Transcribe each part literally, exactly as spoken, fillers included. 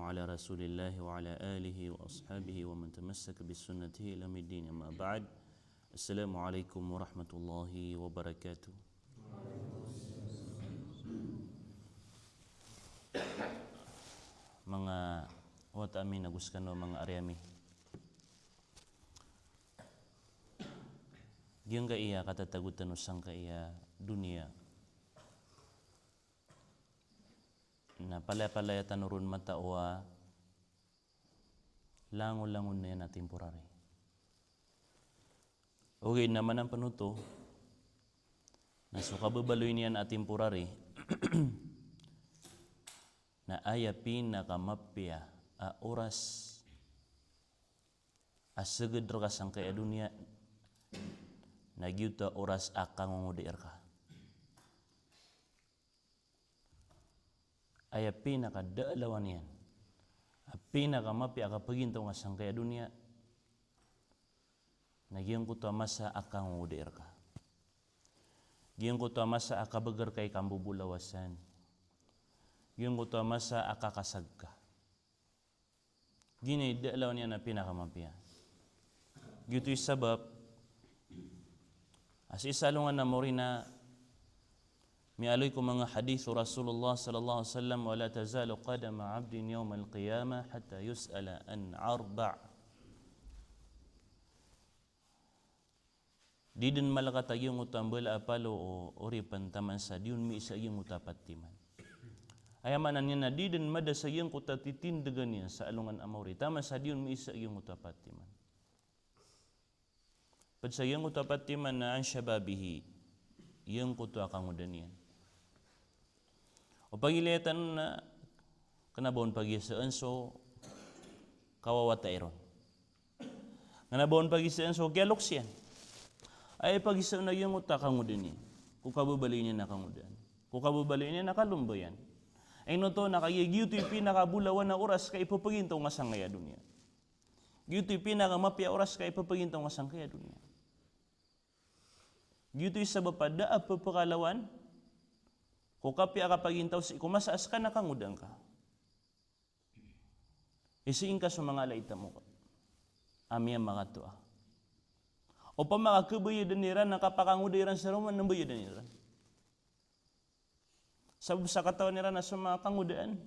Ala Rasulillah wa ala alihi wa ashabihi wa man tamassak bi sunnatihi ila yaumiddin, amma ba'd. Assalamu alaikum warahmatullahi wabarakatuh. Manga wata ami nago sekano manga ari ami. Giyangkaya katatago tano sangkaya doniya na palaya-palaya tano ron matao a langon-langon iyan a temporary. Ogaid na manampen oto na so kababaloy niyan a temporary na aya pinakamapiya a oras a seged reka sangkaya doniya na giyoto a oras a kangongodi reka. Aya pinakadaalawan iyan a pinakamapiya a kapagintaw nga sangkaya doniya na giyangkoto a masa a kangongodi reka. Giyangkoto a masa a kabeger ka i kambobolawasan. Giyangkoto a masa a kakasag ka. Giya i daalawan iyan a pinakamapiya. Giyoto i sabap a sii sa alongan a mori na miyaaloy ko manga hadith o Rasulullah sallallahu alaihi wasallam, "Wa la tazalu qadama abdin yawmal qiyamah hatta yus'ala an arba'." Di den malekat a giyangkoto a mbala a palo o oripen taman sa di on miisa a giyangkoto a pat timan. Aya maana niyan na di den mada sa giyangkoto a titindegan iyan sa alongan a mawri taman sa di on miisa a giyangkoto a pat timan. Ped sa giyangkoto a pat timan na an shababihi, giyangkoto a kangodan iyan. O pagilaya tano na kena ba on pagisaen so kawawata iron. Kena ba on pagisaen so kiyaloks iyan. Aya pagisaen a giyangkoto a kangodan iyan ko kababaloy niyan a kangodan, ko kababaloy niyan a kalombayan. Ino oto na kagiya giyoto i pinakabolawan a oras ka ipepagintaw nga sangkaya doniya. Giyoto i pinakamapiya a oras ka ipepagintaw nga sangkaya doniya. Giyoto i sabap a da a pepekalawan ko kapiya a kapagintaw sii ko masa a seka na kangodan ka. Isii ngka so manga ala i tamok a miyamakatoa. Opama ka kebayadan iran na kapakangoda iran sa roman na mbayadan iran. Sabap sa katawan iran a so manga kangodaan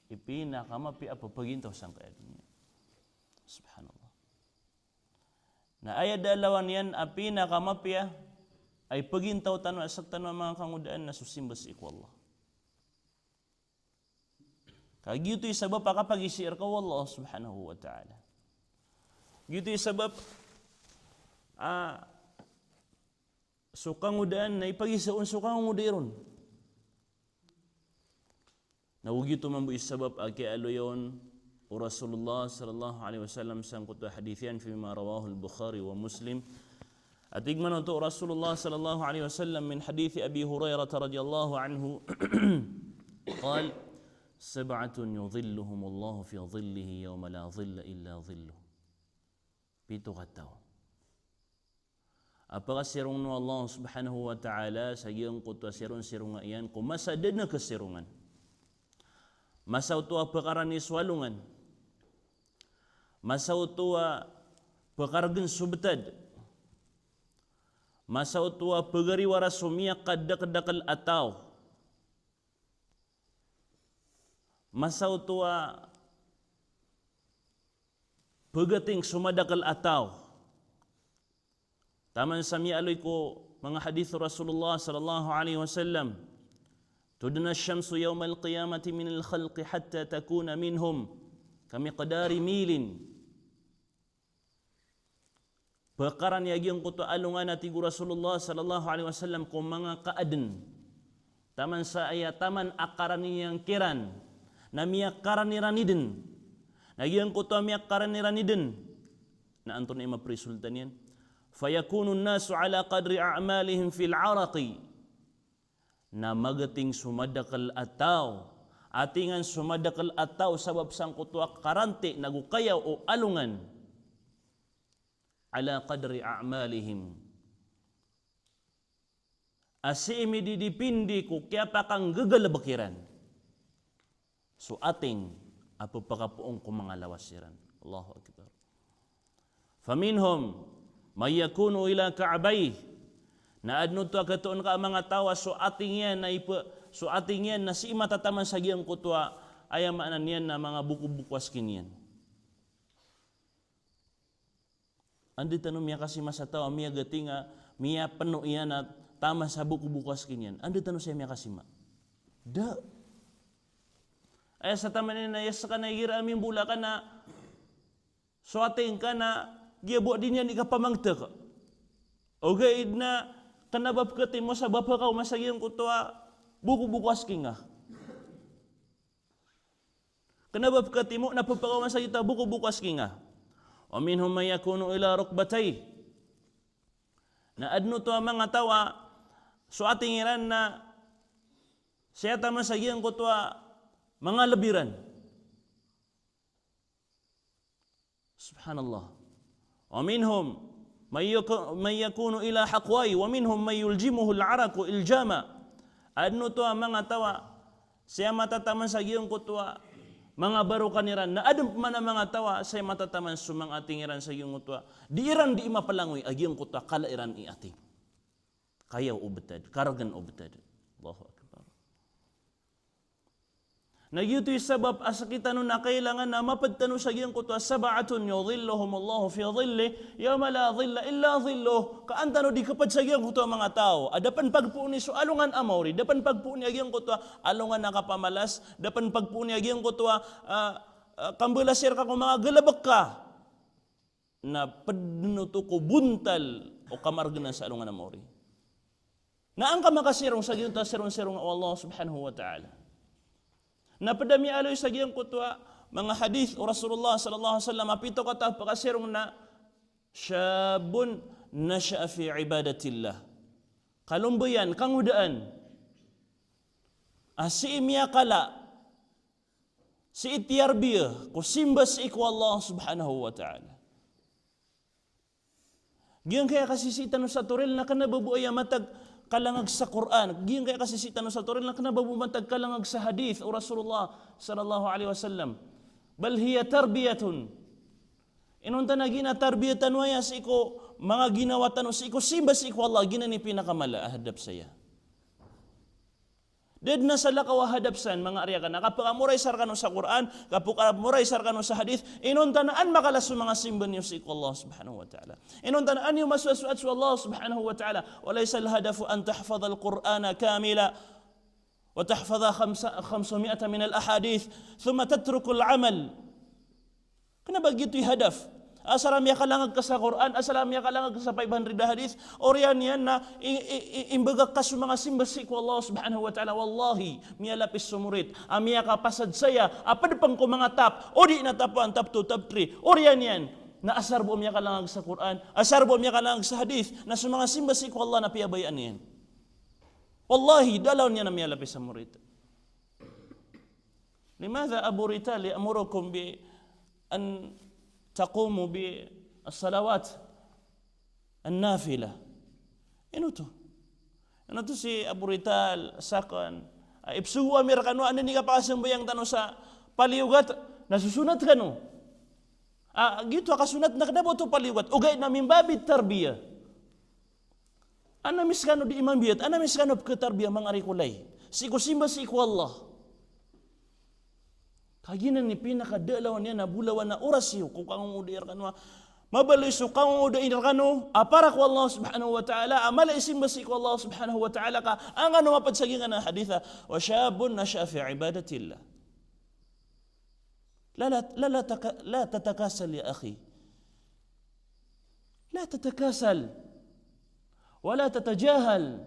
i pinakamapiya a pepagintaw sangkaya doniya. Subhanallah. Na aya da a lawan iyan a pinakamapiya a ipegintaw tano a sek tano a manga kangodaan na so simba sii ko Allah. Ka giyoto i sabap a kapagisi reka o Allah subhanahu wa ta'ala. Giyoto i sabap a so kangodaan na ipagisa on so kangongoda iron. Na o giyoto mambo i sabap a kiyaaloya on o Rasulullah sallallahu alaihi wasallam sangkoto a hadith iyan fima rawahu al-Bukhari wa Muslim. A tig man oto o Rasulullah sallallahu alaihi wasallam min hadith Abi Hurairah radhiyallahu anhu, qal, "Sab'atun yudhilluhumullahu fi dhillihi yawma la dhilla illa dhilluh." Pito kataw a pakasirong o Allah subhanahu wa ta'ala sa giyangkoto a sirong-sironga iyan ko masa a da den a kasirongan. Masa oto a pekarani so alongan. Masa oto a pekaregen so betad. Masa oto a pegariwara so miyakadakeldakel a taw. Masa oto a pegating so madakel a taw. Taman sa miyaaloy ko manga hadith o Rasulullah sallallahu alaihi wasallam, "Tudna ash-shamsu yawmal qiyamati minal khalqi hatta takuna minhum kamiqdari milin." Pekarani a giyangkoto a alongan a tig o Rasulullah sallallahu alaihi wasallam ko manga kaaden. Taman sa aya taman a karani iyan kiran na miyakarani iran i den. Na giyangkoto a miyakarani iran i den na antonaa i maprisulta niyan? Fayakunu an-nasu ala qadri a'malihim fil araqi. Na magating so madakel a taw, atingan so madakel a taw sabap sangkoto a karante nago kayaw o alongan. Ala qadri a'malihim. A sii mididipindi ko kiyapakanggegalebek iran so ating a pphakapoon ko manga lawas iran. Allahu Akbar. Faminhum man yakunu ila ka'bayh. Na adn oto a khatoon ka a manga taw a so ating iyan na iph-, so ating iyan na sii matataman sa giyangkoto a, aya maana niyan na manga bokoboko a skin iyan. Anda tano miyakasima sa taw a miyagating a miyapeno iyan a taman sa bokoboko a skin iyan? Anda tano saya miyakasima? Da. Aya sa taman iyan na aya ska na igira a mimbolakan a so ating ka na giya bo a di niyan di kapamangtk. Ogaid na kna ba pkhatimo sa ba pkhakaoma sa giyangkoto a bokoboko a skin nga. Kna ba pkhatimo na pphakaoma sa giyangkoto a bokoboko a skin nga. Wa minhum man yakunu ila rukbatayh. Na adn oto a manga taw a so ating iran na saya taman sa giyangkoto a manga lb iran. Subhanallah. Wa minhum man yaku-, man yakunu ila haqwayh, wa minhum man yuljimuhu al-araqu iljama. Adn oto a manga taw a saya matataman sa giyangkoto a manga barokan iran. Na adn pman a manga taw a saya matataman so manga ating iran sa giyangkoto a di iran di mapalangoy a giyangkoto a kala iran i ating. Kayaw o btad, kargn o btad. Allahu Akbar. Na giyoto i sabap a sktano na kailangan a mapd tano sa giyangkoto a sab'atun yudhilluhumullahu fi dhillihi yawma la dhilla illa dhilluh. Ka an tano di kapd sa giyangkoto a manga taw a da pn pagpooni so alongan a maori, da pn pagpooni a giyangkoto a alongan a kapamalas, da pn pagpooni a giyangkoto a, ah, ah, kambalas rka ko manga galbk ka. Na pd dn oto ko bontal o kamargn sa alongan a maori. Na an ka makasirong sa giyangkoto a sirong-sirong o Allah subhanahu wa ta'ala. Na pd a miyaaloy sa giyangkoto a manga hadith o Rasulullah sallallahu alaihi wasallam a pito kataw a pakasirong na shabbun nasha'a fi ibadatillah. Kalombayan, kangodaan a sii miyakala sii tiyarbiya ko simba sii ko Allah subhanahu wa ta'ala. Giyangkaya kasisii tano sa toril na kna ba bo aya matag kalangag sa Qur'an. Giyangkaya kasisii tano sa toril na kna ba bo matag kalangag sa hadith o Rasulullah sallallahu alaihi wasallam. Bal hiya tarbiyatun. Inonta na giya na tarbiya tano aya sii ko manga ginawa tano sii ko simba sii ko Allah, giyanan i pinakamala a hadap saya. Da dn a salakaw a hadap san, manga ari akn, a kapakamoraisa rkano sa Qur'an, kapakamoraisa rkano sa hadith, inonta na an makala so manga simba niyo sii ko Allah subhanahu wa ta'ala. Inonta na an iyo masoasoat so Allah subhanahu wa ta'ala. Wa laysal hadafu an tahfadhal Qur'ana kamila, wa tahfadha khamsa-, khamsami'ata minal ahadith, thumma tatrukul amal. Kna ba giyoto i hadaf. Asar a miyakalangag ka sa Qur'an, asar a miyakalangag ka sa five hundred a hadith, oriyan iyan na i, i, i, imbagak ka so manga simba sii ko Allah subhanahu wa ta'ala. Wallahi, miyalapis so morit a miyakapasad saya a pd pn ko manga top, o di na top one, top two, top three. Oriyan iyan na asar bo a miyakalangag sa Qur'an, asar bo a miyakalangag sa hadith, na so manga simba sii ko Allah na piyabayaan iyan. Wallahi, da lawan iyan a miyalapis a morit. Limadha Abu Rital ya'murukum bi an taqumu bi as-salawat an-nafila? Ino oto? Ino oto si Abu Rital, sakn, a ipsogo ami rkano a anda i kapakasambayang tano sa paliyogat na sosonat kano. A, giyoto a kasonat na kna ba oto paliyogat. Ogaid na min babi tarbiya. An ami skano di imambiyat, an ami skano pkhatarbiya, manga ari ko lay. Sii ko simba sii ko Allah. Ka giyanan i pinakadalawan iyan a bolawan a oras iyo ko kangongoda rkano a mabaloy so kangongoda rkano a para ko Allah subhanahu wa ta'ala, a mala i simba sii ko Allah subhanahu wa ta'ala, ka an kano mapd sa giyangkanan a hadith a, wa shabbun nasha'a fi ibadatillah. La, la, la, la taka-, la tatakasal ya akhi. La tatakasal. Wa la tatajahal.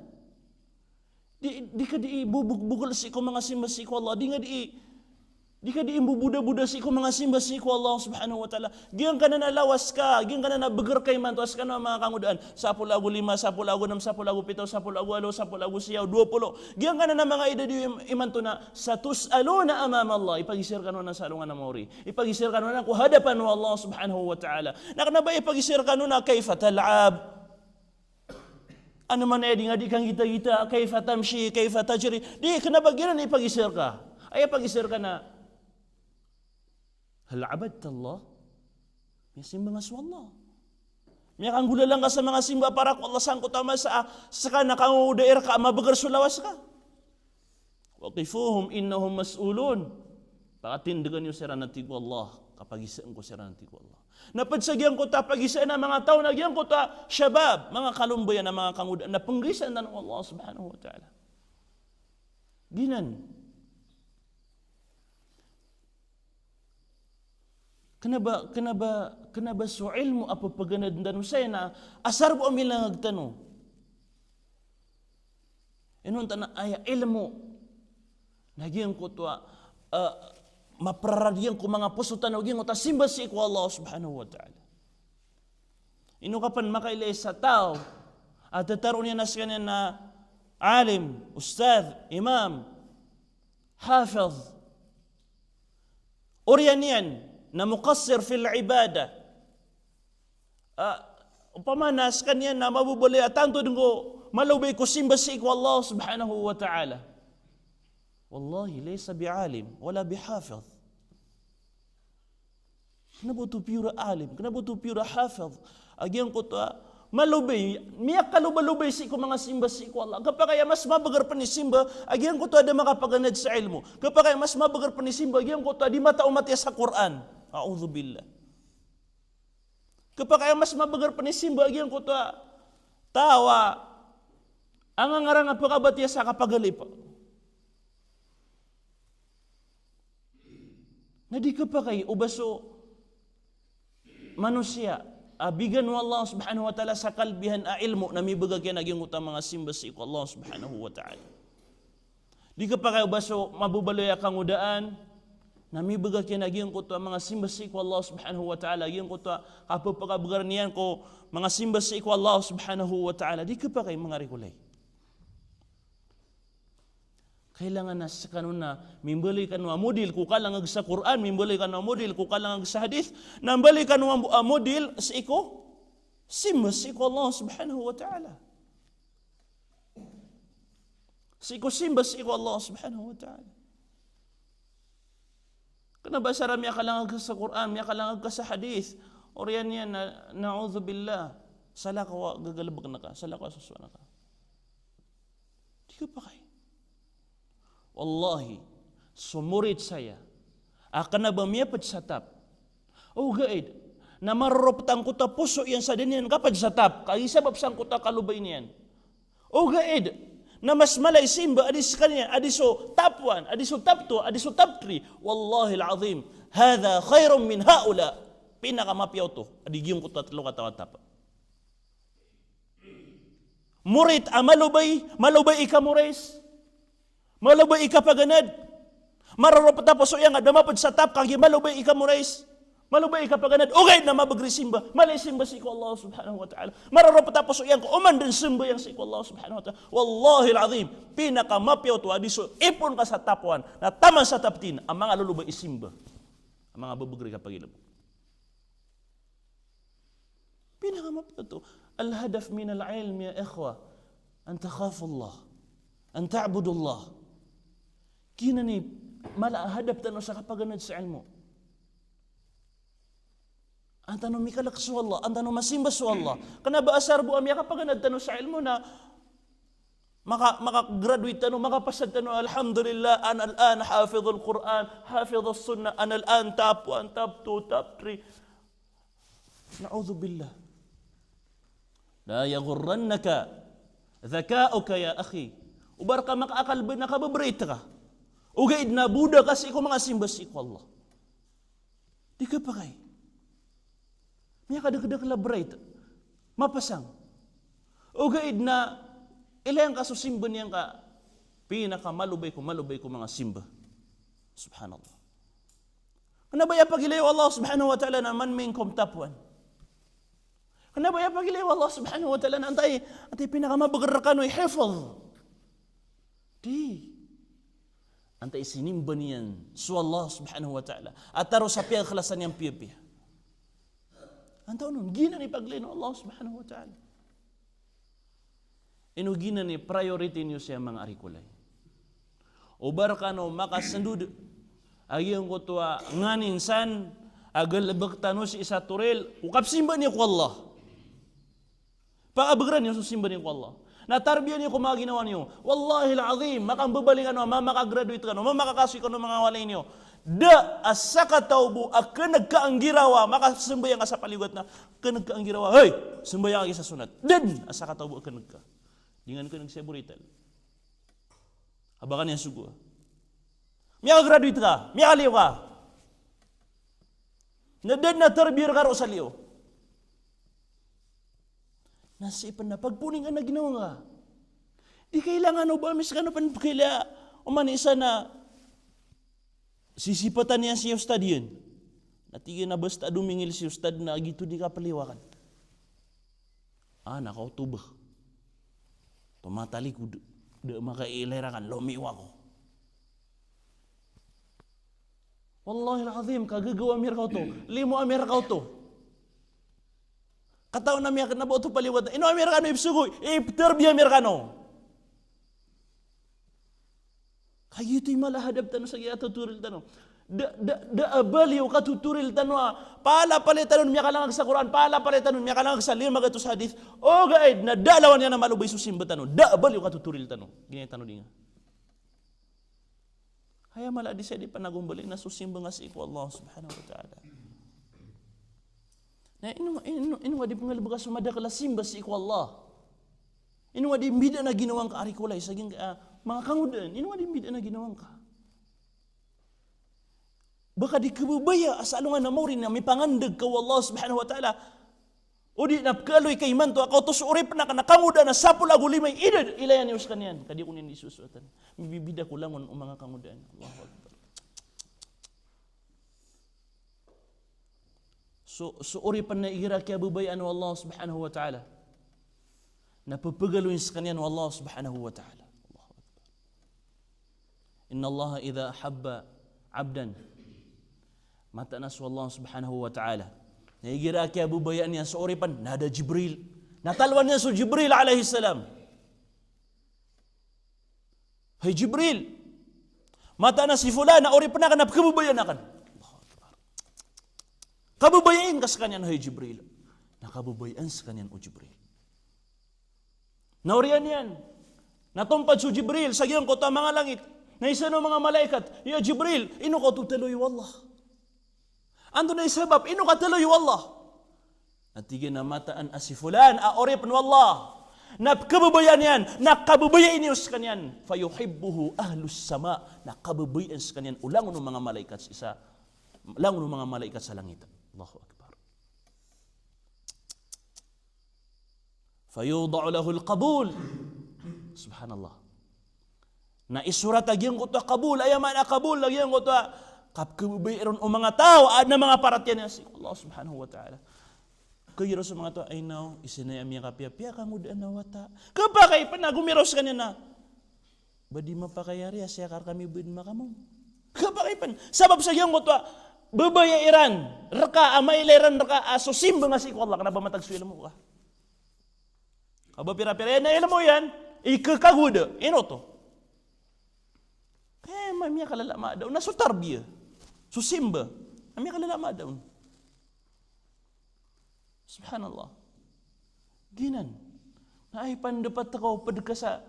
Di, di ka di bubuk-, bukol sii ko manga simba sii ko Allah. Di nga di, di ka di imbubuda-buda sii ko manga simba sii ko Allah subhanahu wa ta'ala. Giyangkanan a lawas ka, giyangkanan a bgr ka imanto a skano a manga kangodaan. Sapolo ago lima, sapolo ago nam, sapolo ago pito, sapolo ago walo, sapolo ago siyaw, dowa polo. Giyangkanan a manga idad iyo im-, imanto na, satus'aluna amama Allah. Ipagiza rkano anan sa alongan a maori. Ipagiza rkano anan ko hadapan o Allah subhanahu wa ta'ala. Na kna ba ipagiza rkano anan kayfa tal'ab? Ano man aya di nga di kanggitagita, kayfa tamshi, kayfa tajri. Di, kna ba giyanan ipagiza rka. Aya ipagiza rka na Hal abadta Allah? Miyasimba nga so Allah? Miyakanggolalan ka sa manga simba para ko Allah sangkoto a masa a seka na kangoda i reka a mabeger so lawas ka? Waqifuhum innahum mas'ulun. Pakatindegen iyo siran, a tig o Allah, ka pagisaan ko siran, a tig o Allah. Na ped sa giyangkoto a pagisaan a manga taw na giyangkoto a shabab, manga kalombayan a manga kangoda, na penggisaan tano o Allah subhanahu wa ta'ala. Giyanan. Kena ba, kena ba, kena ba so ilmo a pepeganad tano saya na asar bo a milangag tano. Inonta na aya ilmo na giyangkoto a, eh, mapraradiyan ko manga poso tano giyangkoto a simba sii ko Allah subhanahu wa ta'ala. Ino ka pen makailay sa taw a tetaroon iyan a sekaniyan na alim, ustadh, imam, hafiz. Oriyan iyan na muqassir fil ibadah. Ah, opama na sekaniyan na mababaloy a tanto den ko malobay ko simba sii ko Allah subhanahu wa ta'ala. Wallahi, laysa bi alim, wala bi hafiz. Kena ba oto pure alim, kena ba oto pure hafiz. A giyangkoto a malobay, miyakalobalobay sii ko manga simba sii ko Allah. Kepakay a mas mabeger pen i simba a giyangkoto a da makapaganad sa ilmo. Kepakay a mas mabeger pen i simba a giyangkoto a di mataw matiya sa Qur'an. A'udhu billah. Kepakay a mas mabeger pen i simba a giyangkoto a taw a ngangarang a pekabatiya sa kapagalipa. Na di kepakay o ba so manosiya a bigan o Allah subhanahu wa ta'ala sa kalbihan a ilmo na mibegay kiyan a giyangkoto a manga simba sii ko Allah subhanahu wa ta'ala. Di kepakay o ba so mababaloy a kangodaan na mibegay kiyan a giyangkoto a manga simba sii ko Allah subhanahu wa ta'ala, giyangkoto a kapepakabeger niyan ko manga simba sii ko Allah subhanahu wa ta'ala. Di kepakay, manga rikolay. Kailangan a sekano na mimbaloy kano a model ko kalangag sa Qur'an, mimbaloy kano a model ko kalangag sa hadith, na mbaloy kano a mo-, a model sii ko simba sii ko Allah subhanahu wa ta'ala. Sii ko simba sii ko Allah subhanahu wa ta'ala. Kena ba asar a miyakalangag ka sa Qur'an, miyakalangag ka sa hadith, oriyan iyan na, na'udhu billah, salakaw a gagalebeken ka, salakaw a sosoan ka. Di kepakay. Wallahi, so morit saya a kena ba miyaped sa tap, ogaid na marorop tangkoto a poso iyan sa da niyan kaped sa tap, kagiya sabap sangkoto a kalobay niyan. Ogaid na mas mala i simba a di sekaniyan, a di so tap one, a di so tap two, a di so tap three. Wallahil azim, hadha khairun min haula. Pinakamapiya oto a di giyangkoto a telo kataw a tap. Morit a malobay, malobay i kamorais, malobay i kapaganad. Marorop a poso iyan ka da maped sa tap kagiya malobay i kamorais, malobay i kapaganad. Ogaid na mabeger i simba, mala i simba sii ko Allah subhanahu wa ta'ala. Marorop a poso iyan ka oman den sembayang sii ko Allah subhanahu wa ta'ala. Wallahil azim, pinakamapiya oto a di so ipon ka sa tap one na taman sa tap ten a manga lolobay i simba, a manga bebeger i kapagilap. Pinakamapiya oto. Al-hadaf minal ilm, ya ikhwa, an takhafullah, an ta'budullah. Giyanan i mala a hadaf tano sa kapaganad sa ilmo. An tano mikalek so Allah, an tano masimba so Allah. Kena ba asar bo a miyakapaganad tano sa ilmo na maka, maka-graduate tano, makapasa tano, alhamdulillah, ana al-an hafidhul Qur'an, hafidhus sunnah, ana al-an tap one, tap two, tap three. Na'udhu billah. La yaghurrannaka dhaka'uka ya akhi. O ba reka makaakal ben a kabeberait ka, ogaid na boda ka sii ko manga simba sii ko Allah. Di kepakay. Miyakadakdakl a bright, mapasang, ogaid na ilay angka so simba niyan ka pinakamalobay ko malobay ko manga simba. Subhanallah. Kena ba aya pagilay o Allah subhanahu wa ta'ala na man minkum top one? Kena ba aya pagilay o Allah subhanahu wa ta'ala na antai, antai pinakamabeger rekano i hifdh? Di. Antai sinimba niyan so Allah subhanahu wa ta'ala a taro sa piyakhlasan iyan piyapiya. Antawaa on? Giyanan i pagilay o Allah subhanahu wa ta'ala. Ino giyanan i priority niyo saya, manga ari ko lay? O ba rekano makasendod a giyangkoto a nganin san A galbk tano sii sa toril o kapsimba niyo ko Allah. Pakabgran iyo so simba niyo ko Allah. Na tarbiya niyo ko manga ginawa niyo. Wallahil azim, makambabali kano, ma-, makagraduate kano, ma-, makakasoy kano manga walay niyo. Da a sakataw bo a kneg ka anggirawa, makasambayang ka sa paliyogat na kneg ka anggirawa, "Hoy, sambayang ka sa sunat." Da a sakataw bo a kneg ka. Di ngka kneg sa borital. Aba ka niyan sogo. Miyakagraduate ka, miyakaliyo ka. Na da dn a tarbiya rka roo sa liyo. Na sii pn na pagpoon ingka na ginawa ngka. Di kailangan o ba miskano pn pkhailaya oman i isa na sisipatan iyan si ustad iyan. Na tig iyan a basta domingil si ustad na giyoto di kapaliyo akn. Ah, na kaoto ba. Tomatalikod, da makailay rakn, lomiyo ako. Wallahil azim, kagagawa mi rka oto, limo ami rka oto. Katawan ami a kna ba oto paliyogat, ino ami rkano ipsogo, iptarbiya ami rkano. Kagiya oto i mala a hadap tano sa giya a totoril tano. Da, da, da a bali o katotoril tano a palapalaya tano on miyakalangag sa Qur'an, palapalaya tano on miyakalangag sa lima gatos hadith. Ogaid na da a lawan iyan a malobay so simba tano. Da a bali o katotoril tano. Giyanan tano di nga. Aya mala a di saya di panagombali na so simba nga sii ko Allah subhanahu wa ta'ala. Na ino, ino, ino nga di pngalbka so madakl a simba sii ko Allah? Ino nga di mbidaan a ginawa ngka ari ko lay sa giyangkai a manga kangodaan? Ino nga di mbidaan a ginawa ngka? Ba ka di kababaya a sa alongan a maori na mipangandg ka o Allah subhanahu wa ta'ala. O di na pkaaloy ka imanto a kaoto so oripn akn a kangodaan a sapolo ago lima i idad, ilayan iyo skaniyan. Ka di ako niyan di sosoatan. Mibibida ko langon o manga kangodaan. Allahu Akbar. So, so oripn na igira kiyababayaan o Allah subhanahu wa ta'ala na ppagaloyin skaniyan o Allah subhanahu wa ta'ala. Allahu Akbar. Innallaha idha ahabba abdan. Mataan a so Allah subhanahu wa ta'ala na igira kiyababayaan iyan so oripn na da Jibril. Na talowan iyan so Jibril alayhis salam. Hay Jibril, mataan a si fulan a oripn akn na pkababayaan akn. Allahu Akbar. Kababayaan ka skaniyan, hay Jibril. Na kababayaan skaniyan o Jibril. Na oriyan iyan na tompad so Jibril sa giyangkoto a manga langit. Na isa o manga malaikat, "Ya Jibril, ino ka oto taloy o Allah? Antonaa i sabap, ino ka taloy o Allah?" Na tig iyan a mataan a si fulan a oripn o Allah na pkababayaan iyan, na kababayai niyo skaniyan. Fayuhibbuhu ahlus sama, na kababayaan skaniyan o langon o manga malaikat sa isa, langon o manga malaikat sa langit. Allahu Akbar. Fayuda'u lahul qabul. Subhanallah. Na isorat a giyangkoto a qabul, aya maana a qabul, a giyangkoto a kapkhababayai ron o manga taw a adn a manga paratiyaya sii ko Allah subhanahu wa ta'ala. Kagiya so manga taw a inaw, isa na aya miyakapiyapiya, kangodaan a wata. Kapakay pn a gomiraw skaniyan na ba di mapakayari a siyakar kami bd makamong. Kapakay pn. Sabap sa giyangkoto a babaya iran rka, a mailay ran rka a so simba nga sii ko Allah, kna ba matag so ilmo ka. Ka ba pirapira iyan a ilmo iyan i kakagoda, ino oto? Kaya ma-, miyakalala mada on na so tarbiya, so simba. Miyakalala mada on. Subhanallah. Giyanan. Na aya pandapata ka o pd ka sa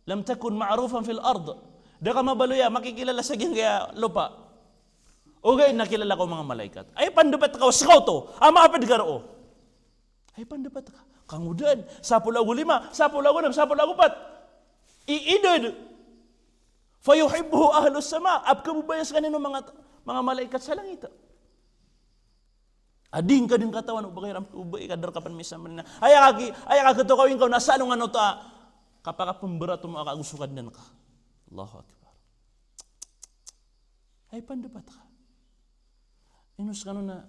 lam takun ma'rufan fil ard. Da ka mabaloy a makikilala sa giyangkaya lopa. Ogaid na kilala ka o manga malaikat. Aya pandapata ka o ska oto a mapd ka roo. Aya pandapata ka. Kangodaan, sapolo ago lima, sapolo ago nam, sapolo ago pat i idad. Fayuhibbuhu ahlus sama, a pkhababayaan skaniyan o manga, manga malaikat sa langit. A di ngka dn katawan o ba ka iran pkhababayai ka da rka pn misamban na. Aya kaki, aya kakatokawi ngka on a sa alongan oto a kapakapmbarat o manga kago so Kadnan ka. Allahu Akbar. Aya pandapata ka. Ino skano na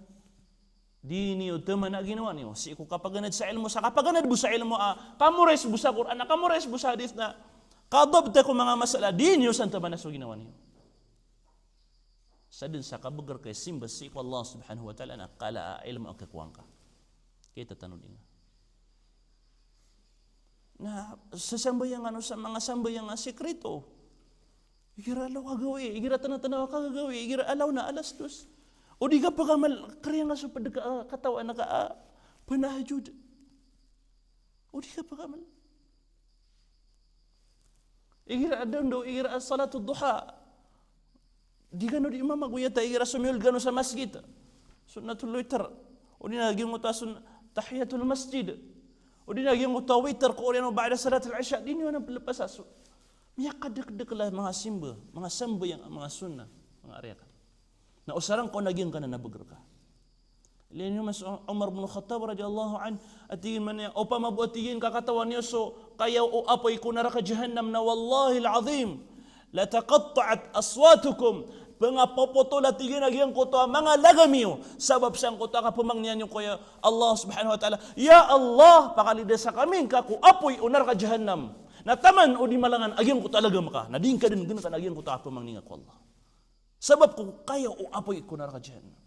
di niyo taman a ginawa niyo sii ko kapaganad sa ilmo, sa kapaganad bo sa ilmo a kamorais bo sa Qur'an, a kamorais bo sa hadith na kadabta ko manga masala, di niyo san taman a so ginawa niyo. Sadn sa kabagr ka i simba sii ko Allah subhanahu wa ta'ala na kala a ilmo a kakowa ngka. Kita tano di nga. Na sa sambayang ano, sa manga sambayang a sikreto. Igira alaw ka gawii, igira tana-tana ka gawii, igira alaw na alas dos. O di ka pekamal, kariya nga so ped ka, ah, katawan ka, ah, penahajud. O di ka pekamal. Igira a dawn do, igira a salatul duha. Di kano di imam ago aya ta igira so miyold kano sa masgit. Sunnatul witr. O di na giyangkoto a sun-, tahiyatul masjid. O di na giyangkoto a witr ko oriyan o ba'da salatul isha. Di niyo anan pelepasa so. Miyakadekdek la manga simba, manga sambayang, manga sunnah, manga ariya ka. Na osarang ko na giyangkanan a beger ka. Ilay niyo mas Umar bin Khattab radiyallahu anhu, a tig iyan man iyan, opama bo a tig iyan ka katawan iyo so kayaw o apoy ko naraka Jahannam na wallahil azim, lataqatta'at aswatukum. Pengapopotol a tig iyan a giyangkoto a manga lagam iyo, sabap sangkoto a kapemangnia niyo ko ya Allah subhanahu wa ta'ala. Ya Allah, pakalidasa kami ngka ko apoy o naraka Jahannam. Na taman o di malangan a giyangkoto a lagam ka. Na di ngka den genkan a giyangkoto a kapemangni nga ko Allah. Sabap ko kayaw o apoy ko naraka Jahannam.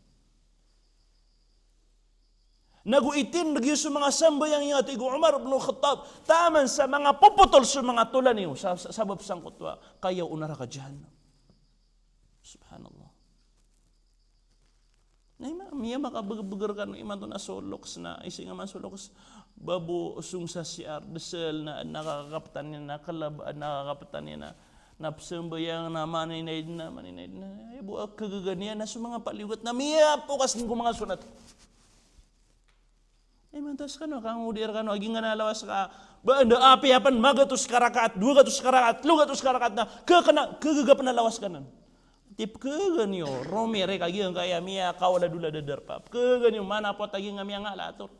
Nago itindeg iyo so manga sambayang iyo, a tig o Umar bin Khattab, taman sa manga popotol so manga tolan iyo, sa-, sa-, sabap sangkoto a kayaw o naraka Jahannam. Subhanallah. Na ima-, miyamakabegbeger kano imanto na so loks na, ising aman so loks, babo song sa C R, desel na, na kakaptan iyan, na kelab, na kakaptan iyan, na, na pesambayang, na maninaid na, maninaid na. Ay, bo a kegegan iyan, na so manga paliyogat, na miyapokas den ko manga sonat. Imanto a sekano, kangodi rekano, a giyangkanan a lawas ka, ba anda apiya pen magatos ka rakaat, dowa gatos ka rakaat, telo gatos ka rakaat na, kekena, kegega pen a lawas ka nan. Ti pekegan iyo, romirik a giyangkaya miyakaoladolad a darpa. Pekegan iyo, manapot a giyangkaya miyangala a tor.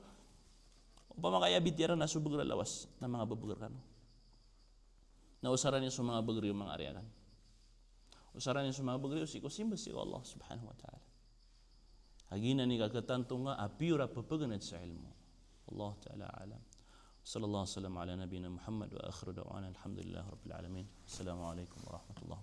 Opama ka aya bitiyaran na so beger a lawas, na manga bebeger kano. Na osaran iyo so manga beger iyo, manga ariya kan. Osaran iyo so manga beger iyo sii ko simba sii ko Allah subhanahu wa ta'ala. A giyanan i kaketanto nga a piyor a pepeganad sa ilmo. Wallahu ta'ala a'lam. Sallallahu alaihi wasallam ala nabiyina Muhammad wa akhiru da'wana alhamdulillahi rabbil alamin. Assalamu alaikum warahmatullahi